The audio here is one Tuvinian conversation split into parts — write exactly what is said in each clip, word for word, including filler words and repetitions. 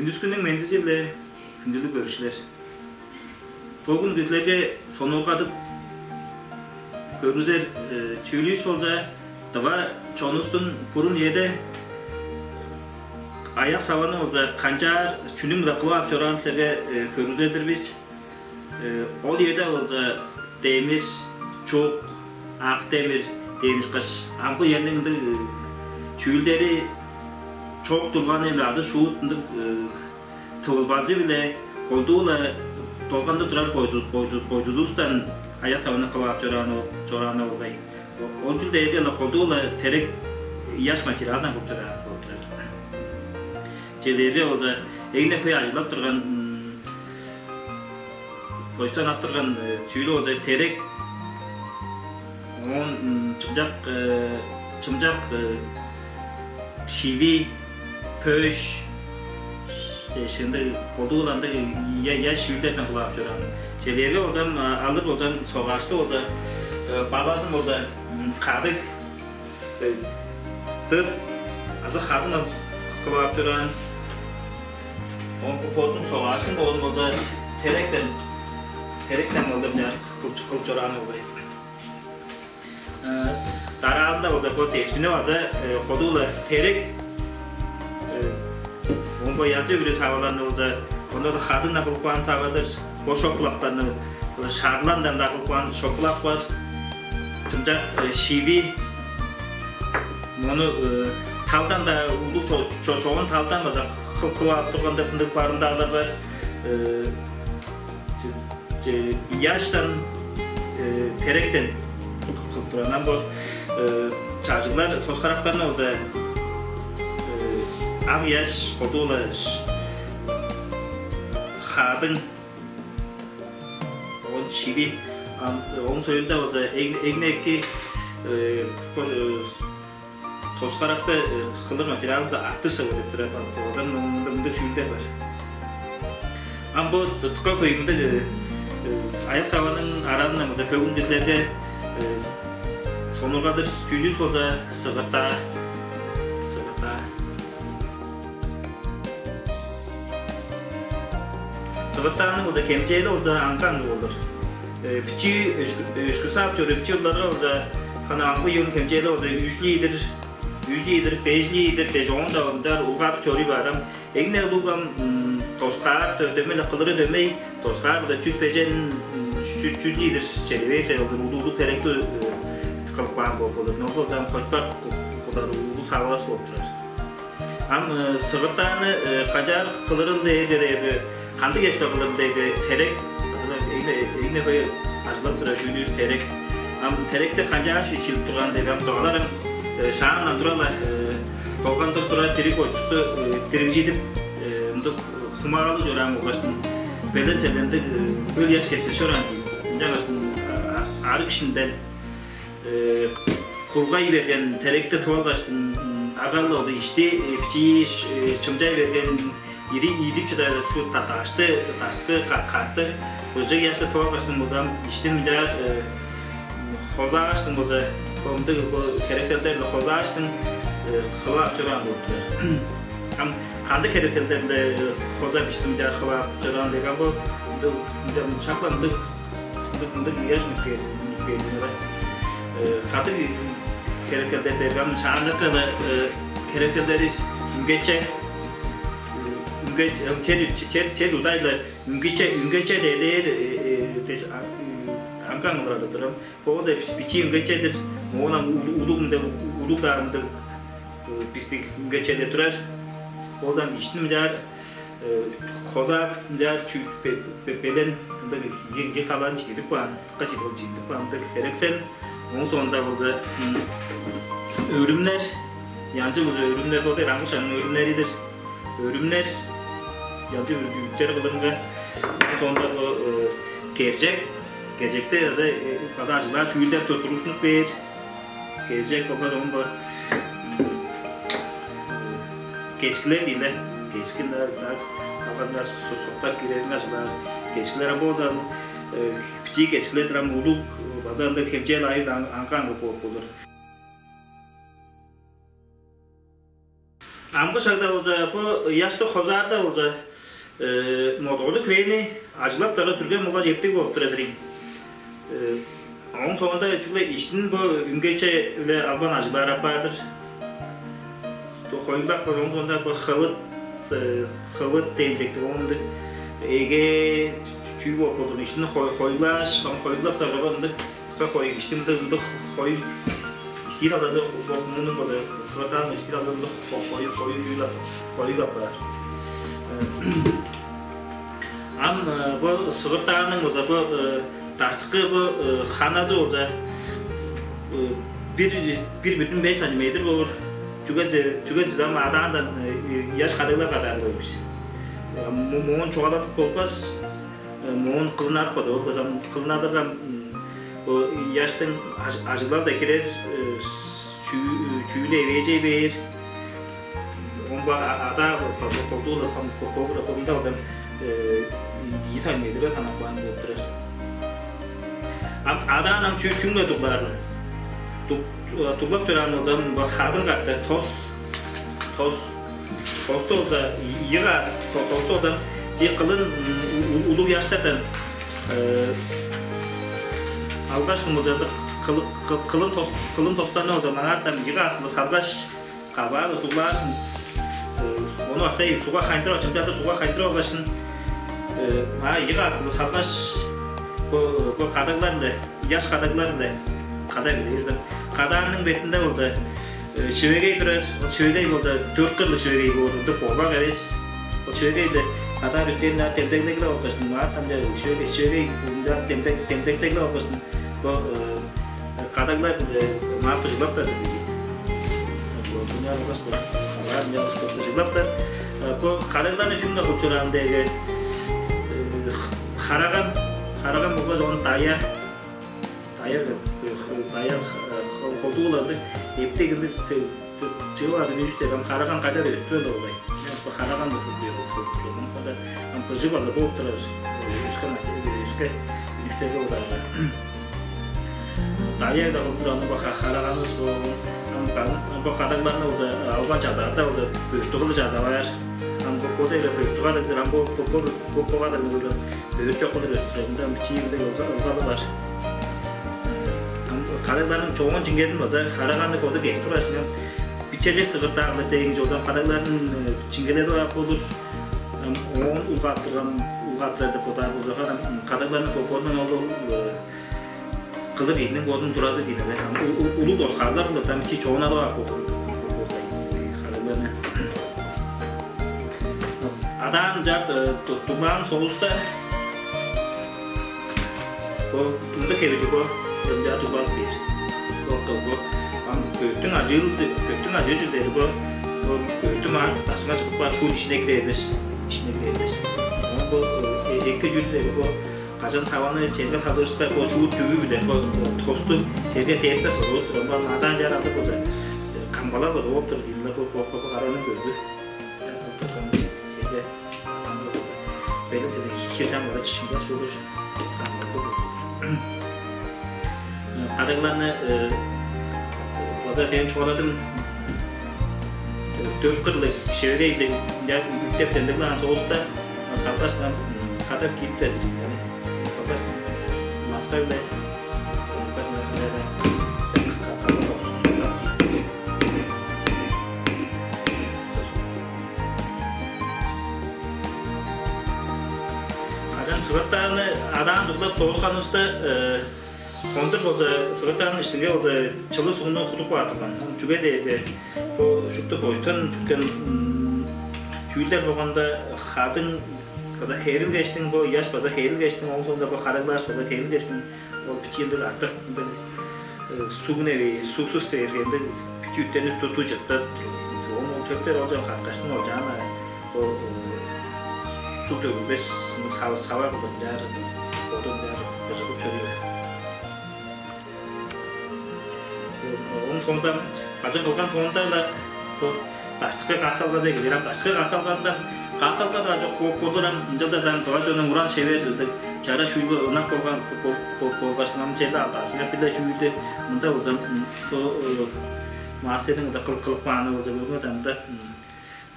Күскүнүң мендизи-биле, хүндүлүг көрүкчүлер. Бөгүн силерге сонуургадып көргүзер чүүлүвүс болза, тыва чонувустуң бурун үеде аяк-саваны болза канчаар, чүнүң-биле кылып ап чораанын силерге көргүзер-дир бис. Ол үеде болза демир, чук, ак демир дээн ышкаш, ам бо үениң ындыг чүүлдери чок турганы-биле, ады шуут ындыг тывылбазы-биле колдуу-ла долгандыр турар бойзу-, бойзу-, бойзузувустан аяк-саваны кылып ап чорааны, чорааны болгай. Ол чүл дээрге-ле колдуу-ла терек, ыяш материалдан кылып чораан болуп турар. Чижээлээрге болза, эң-не хөй ажыглап турган, бойзустан ап турган чүүлү болза терек, оон чымчак, чымчак шиви, пөш дээш, ындыг колдуу-ла ындыг ыяш чүүлдерден кылып ап чораан. Чижээлээрге болза, алыр болза, согааштыг болза, балазын болза, кадыг, дыт азы хадың кылып ап чораан. Оон бо бодунуң согааштың боду болза теректен, теректен кылдыр мынчаар кылып чораан болгай. Дараазында болза бо деспини база колдуу-ла терек, оон бо янзы-бүрү саваларны болза, ону-даа хадыңдан кылып каан сава-дыр. Бо шок-булактарны шарландан-даа кылып каан шок-булак бар. Чымчак шиви, мону талдан-даа, улуг чо-, чо-, чогун талдан база кылып ап турган деп ындыг барымдаалар бар. Ыяштан, теректен кылып турган. Ам бо чажыглар, тос-карактарны болза ак ыяш, колдуу-ла хадың, оон шиви, ооң соонда болза эң-не эки тос-каракты кылыр материалында артыш сывы деп турар. Оон мындыг, мындыг чүүлдер бар. Ам бо дыка хөй мындыг аяк-саваның аразындан мында бөгүн силерге сонуургадыр чүүлүвүс болза сывыртаа. Сывыртаа. Сывыртааның болза хемчээли болза аңгы-аңгы болур. Бичии өшкү-, өшкү саап чоруур бичии уругларга болза, хана амгы үениң хемчээли болза үш литр, үш литр, беш литр дээш, оон-даа ынчаар улгадып чоруй баар. Ам эң-не улуг ам тос-карак, дөмей-ле кылыры дөмей, тос-карак-биле чүс бежен, чүс, чүс литр чеде бээр-ле болур, улуг-улуг теректи кылып каан болуп болур. Ол болза ам котпак кудар улуг сававыс болуп турар. Ам сывыртааны канчаар кылырыл дээрге, дээрге, кандыг эвес кылырыл дээрге, терек, эң-не, эң-не хөй ажыглап турар чүүлүвүс терек. Ам теректи канчаар шилип турган дээрге, ам догаларым шаандан тура-ла долгандыр тура дириг бойдусту диригжидип, мындыг хумагалыг чораан болгаштың, белен-челендиг өл ыяш кеспес чораан ийин. Ынчангаштың арыг иштинден кургай берген теректи тып алгаштың, аргалыг ол ишти бичии чымчай берген, ири, идип чыдар шуут дашты, даштыкы катты, быжыг ыяшты тып алгаштың болза, иштин мынчаар хозаагаштың болза, бо мындыг бо херекселдер-биле хозаагаштың кылып ап чораан болуп турар. Ам кандыг херекселдер-биле хозап, иштин мынчаар кылып ап чораан дээрге, ам бо мындыг, мындыг, шак-ла мындыг Ындыг, ындыг ыяш үнүп кээр, үнүп кээр-дир. Кадыг херекселдер дээрге, ам шаандагы-ла херекселдеривис үнгече, үнгече, чер, чер, чер удай-ла үнгече, үнгече дээлээр дээш, аңгы-аңгы турар-дыр. Ол-даа бичии үнгече-дир. Оон ам улуг, улуг мынча, улуг-даа мындыг бистиң үнгечелер турар. Ол-даа иштин мынчаар хозаап, мынчаар чү-, бе-, бе-, белен, ындыг ийи, ийи талаан чидип каан, дыка чидип, ол чидип каан ындыг херексел. Ооң соонда болза, өрүмнер, янзы-бүрү өрүмнер, бо дээрге аңгы шагның өрүмнери-дир. Өрүмнер, янзы-бүрү үүттер кылырынга. Ооң соонда бо кержек, кержекте база ажыглаар чүүлдер тургустунуп кээр. Кежек болгаш оон бо кешкилер-дир ийин. Кешкилер, так, алган-даа соктап киирерин ажыглаар. Кешкилер ам болза, бичии кешкилер-дир, ам улуг, база ындыг хемчээл айыыл аңгы-аңгы бооп болур. Амгы шагда болза, бо ыяшты хозаарда болза, э, моторлуг хрени ажыглап турар дүрген болгаш эптиг болуп турар-дыр ийин. Э, ооң соонда чүгле иштин бо үңгече-биле албан ажыглаар апаар-дыр. Бо хоюглап каар, ооң соонда бо хывыт, э, хывыт дээн чектиг, оон ындыг эге чүү болуп болур, иштин хой-, хоюглааш, оон хоюглап-даа турган ындыг. Хой, иштин ындыг, ындыг хой, иштин алады, бо муну бода, кварталның иштин алады, ындыг хо-, хой, хой чүүл ап-, хой апаар. Э, ам, э, бо сывыртааның болза, бо, э, даштыкы бо, э, ханазы болза, э, бир, бир бүтүн беш сантиметр болур. Чүге де, чүге дизе ам адаандан, э, ыяш кадаглар кадаан-дыр бис. Э, мо-, моон чугаалап болбас, э, моон кылынар бода, ол болза кылынадырга, м, бо ыяштың аж-, ажыглал-даа кирер, э, чүү-, чүүлү эвээжей бээр. Оон бо а-, адаа бо-, бо-, бо-, колдуу-ла ком-, ко-, ко-, ко-, мында одан, э, ийи сантиметрге санап каан болуп турар. Ам адаан ам чүү-, чүң-не дуглаарын? Дуг-, э, дуглап чораан болза, ам бо хадың катты, тос, тос, тосту болза, ийи ка-, то-, тосту болза, чии кылын, м, у-, у-, улуг ыяштардан, э, алгаш, болза, кылы-, кы-, кылын тос-, кылын тостарны болза, маңаатан ийи каартылы салгаш, каваа-ла дуглаарын. Э, ону баштай сугга хайындырып, чымчалдыр сугга хайындырып алгаш, э, маа ийи каартылы салгаш, бо, бо кадаглар-биле, ыяш кадаглар-биле кадай бээр-дир. Кадааның бетинде болза, э, шивегей турар, ол шивегей болза, дөрт кырлыг шивегей боор, ындыг борбак эвес. Ол шивегейде кадаар үттерин аар демдеглеглеп алгаш, маа там шивегей, шивегей демдек-, демдеглеглеп алгаш, бо, э, кадаглар, э, маа быжыглап-даа тур ийин. Бо мынчаар алгаш, бо кадаглар мынчаар алгаш, бо быжыглап-даа. Э, бо кадагларны чүң-не кылып чораан дээрге, э, хараган, хараган болгаш оон дая, дая, э, х-, дая, э, х-, колдуу-ла ындыг эптиг ындыг чыып аар үнүштер, ам хараган кайда-даа өстүп-ле болгай. Мен бо хараган-дыр деп кылып турдум. Ам быжыг база болуп турар, өске мате-, өске үнүштерге бодаарга. Даяа-даа кылып турар, ам бо ха-, хараганывыс бо, ам кан-, ам бо кадагларны болза, албан чадаарда болза, бөрттү кылдыр чадап аар. Ам бо, бо дег-ле бөрттү кадыг-дыр, ам бо, бо, бо, бо, бо кадыгны көрем, бөрт чок кылдыр өстүрер. Мында ам бичии-биле ылга-, ылгалы бар. Ам кадагларның чоон чиңгезин база хараганы боду кээп турар, ам бичежек сывыртаалар дээн чордан кадагларын, э, чиңгеледип ап болур. Ам оон улгаттырган, улгаттырар деп бодаар болза, ам кадагларны бо-, бодундан ол, ол, э, кылыр ийиниң бодунуң туразы дийин але. Ам у-, у-, улуг доскаалар кылдыр, ам ичи чоон алып ап болур. Кадагларны. Адаан чаар, э, ду-, дуглаан соовуста, бо мындыг хевирлиг бо, ынчаар дуглап бээр. Бо, бо, бо, ам бөрттүң ажыы-, бөрттүң ажыы чүл дээрге бо, бо бөрттү маар дашка чыгып каар, шуут иштине кире бербес, иштине кире бербес. Оон бо, э, эки чүл дээрге бо кажан таваны черге салыышка, бо шуут дүвү-биле бо, бо тосту черге дээртпес болуп турар. Бо адаан чаар алыр болза, э, камгалал болуп турар дийин-не, бо, бо, бо, бо караның бөргү. Черге, белек-биле хире чаңгыра чышынмас болур. Кадагларны, э, база дээн чугааладым. Дөрт кырлыг шевегей-биле ынчаар үптеп демдеглээн соовуста, салгаш, ам, кадап кииптер. Салгаш, маска-биле, салгаш, маска-биле. Кажан сывыртааны адаан дуглап доосканывыста, э, хондур болза, сывыртааның иштинге болза, чылыг сугну кудуп каар турган. Ам чүге дээрге бо шупту боштан бүткен, м, чүүлдер болганда, хадың база хээрилгештиң, бо ыяш база хээрилгештиң, ооң соонда бо кадаглар база хээрилгештиң, ол бичии ындыг артык ындыг, э, суг-не бээр, сугсус дээрге ындыг бичии үттерни ту-, тудуп чыткан. Оон ол төптер ол чон каткаштың ол чаан-на, ол, э, суг төгүлбес, сава-, сава кылдыр ынчаар, боду ынчаар быжыглып чоруй бээр. Ооң соонда, кажан кылган соонда-ла, бо даштыкы каарталга дег кээр. Ам даштыкы каарталгада, каарталга-даа чок бо-, болур, ам ынчалза-даа ам тыва чоннуң уран-шевер ындыг чараш чүүлге ынак болган бо-, бо-, болгаш, ам черле алдаазынга бир-ле чүүлдү мында болза, м, бо, э, мастерниң мында кыл-, кылып кааны болза, көрүңер даан, мында, м,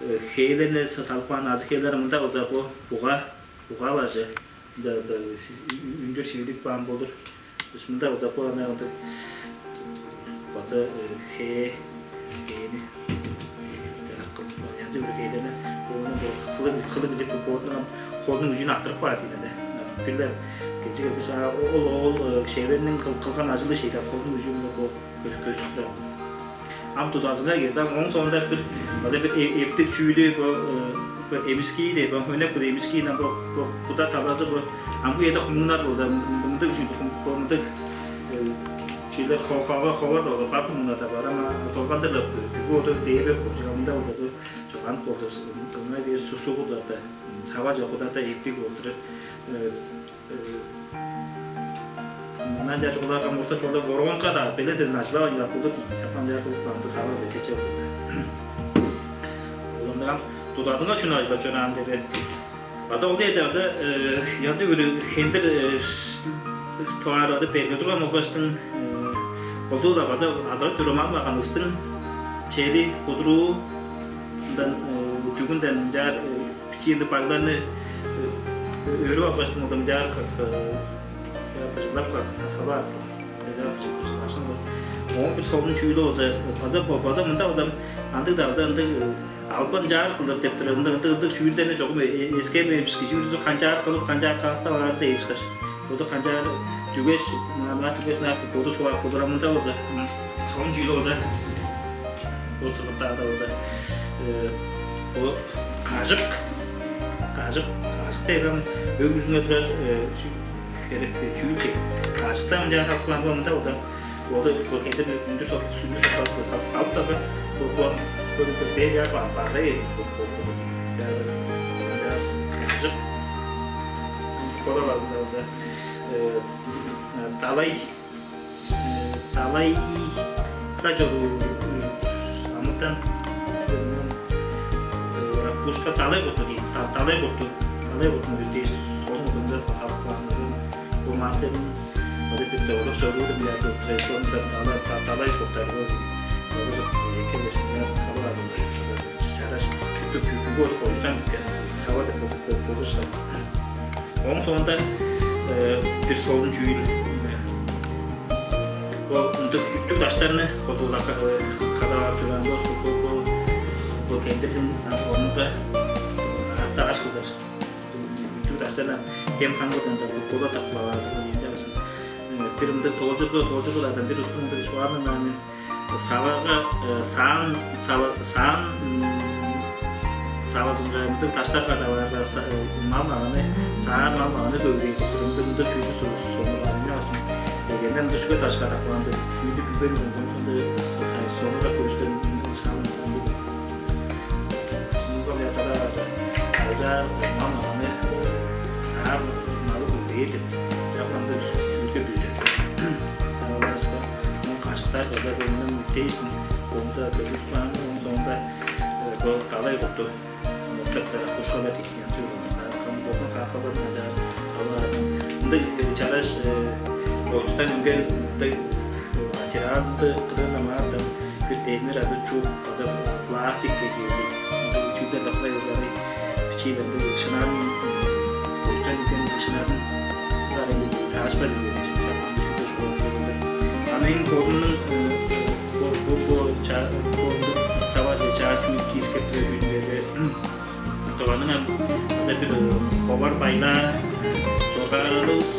Хээлерни салып каан азы хээлер мында болза бо буга, буга бажы. Мында үндүр шиидип каан болур. Бис мында болза бо ана ындыг база хээ, хээни янзы бир хээлерни ону кылыг, кылыг кижип бодунуң холунуң үжүн аттырып каар диинеде. Бир-ле кижи келгеш, ол ол шеверниң кылган ажылы шейде холунуң үжүн көстүп турар. Ам тудазынга кирди, ам ооң соонда бир база бир эптиг чүүлү бо эмискии деп, өнек бир эмискии, ам бо буда талазы бо амгы үеде хумуңнар болза мындыг чүүлдү, мындыг чүүлдер ховар болза бар хумуңнарда бар, ама долгандыр бүгү ода дээбек болчук, амында болза чоган болза ыңай бээр сусугу-даа сава чокуда-даа эптиг болдурар. Мындан чаш оларга мурта чугула воргонга-даа беледен ажылавайн бар болду дейт. Чапкан чаар кылып каанды тавар деп чече болду. Олундан тудадынга чүнү ажылап чораан деди. База ол эде база янзы бир хендир товар ады берге турган болгаштың колдуу-ла база адырап чурумаан баганывыстың чери кудуруу мындан дүгүнден мынчаар бичиинде багларны өрүп алгаш, мындан мынчаар быжыглап кааш, сала артып, мынчаар быжыглашын бар. Оон бир солун чүүлү болза, база база мында болза андыг-даа база ындыг албан чаар кылыр деп тур. Ындыг ындыг ындыг чүүлдерни чогум эскербейн бис, кижи бүрүзү канчаар кылып, канчаар каастап алаарын дээш каш. Боду канчаар дүгеш, маа дүгеш наар боду сулап кылдыр амында болза, солун чүүлү болза, бо сыргыттаарда болза, бо кажык, кажык, кажык дээрем өг бүрүзүнге турар херек чүүл чек. Кажыктан мынчаар салып каан болза, мында болза, боду бо хедир үндүр сот, үндүр сот салып, салып дагы бо бо бо бо бээр яа база ээн бо бо бо бо кажык. Кора барында болза, далай, далайга чоруу амытан ракушка далай курту дейт. Далай курту, далай куртун өтээш, соның мурнунда салып каан бо маастерин база бир товарак чоруур мынчаар кылып турар. Соонда далай, далай курттарга база эки болуш мынчаар салып аар болур. Чараш чүктү бүгү болуп, оюштан бүткен сава деп болуш. Ооң соонда бир солун чүүл, бо ындыг үттүг даштарны кодулак кадап ап чораан бо, бо, бо, бо кендирдиң орнунга артта аш кылдыр. Үттүг даштарны хем хаңгыдан да бола таптап аар. Бир ындыг тоолчурга, тоолчургадан бир устуң ындыг чугааны мен савага саан, саан савазынга мындыг даштар кадап аарга, мал-маганы, саар мал-маганы көвүрээр деп тур. Мындыг, мындыг чүүлдү сонуургаан. Эмне болзун дегенде, мындыг чүге даш кадап каан деп чүүлдү билбейн, ынчан сонуургап көрүшкен шаам. Мынга ятада ажаар мал-маганы, саар малы көвүрээр деп. Чак мындыг чүүлдү билдирер. Алааска, мон кашыктар база көңнүм дээштин, оонда көрүп каан, оон соонда бо далай курту, октаптар кушкалар ийин, янчы кам болду, каапкалар мынчаар салаарын. Мындыг чараш оочтан үнген мындыг материалды кырында маартан бир демир азы чуп азы пластик дегиили мындыг чүүлдер каплай ылганы бичиилерде шынаан оочтан үнген шынаан таашпа дегиили шапкан чүүлдер шугулап. Аны эң бодумнуң бо бо бо ча бо савар чаа чүүл киискеп турар чүүлдерге Тываның ам ында бир ховар байлаа чоргаарывыс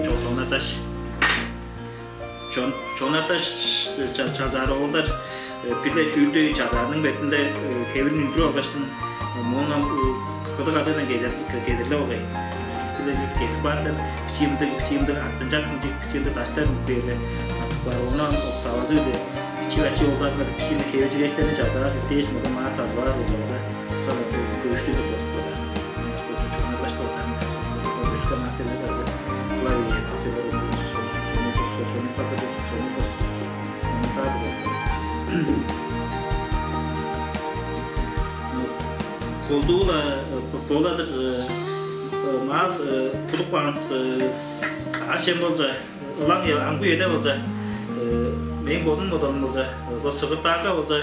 чоннар даш. Чон чоннар даш чазаар оолдар бир-ле чүүлдү чадаарның бетинде хевирин үндүрүп алгаштың, мооң ам кыдык адыындан кедерлеп алгай. Бир-ле чүүл кезип каартар, бичиимдиг, бичиимдиг артынчак бичиимдиг даштар бээрге артып каар. Ону ам октавазы-биле бичип ачы оолдарынга бичиимдиг хевижигештерин чадаар чүктээш мурда маар тазылаар оолдарга. Шала бо көштү деп боттура. Чоннар башталган. Өске материалдар, главный материалдар, колдуула боладыр. Маас пудук баанс аш эм болза, ылаң амгы үеде болза, мээң бодум бодалым болза, бо сыгыртаарга болза,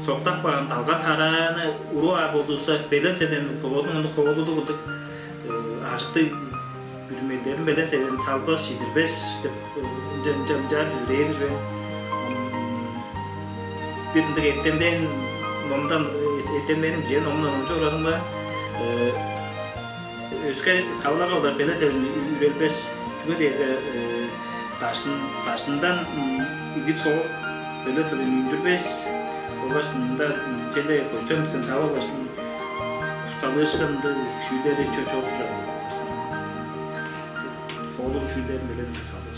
Соктап каан далган тарааны уруп аар болзувусса, белен седен холодун ону холудуг кылдык, ажыктыг бүрүмелдерин белен седен салбас, чидирбес деп, ынча ынча ынчаар бүзүрээр чүве. Бир ындыг эртемден номдан, эртемдениң бижээн номундан номчуп орадым-ла. Өске савыларга олар беле тыын үрелбес, чүге дээрге дашын дашындан игит сооп, беле тылын үндүрбес. Болгаш мында чеде көстен бүткен сава болгаш усталыышкынды шүүлдери чок турар. Хоолуг шүүлдерин беле салып.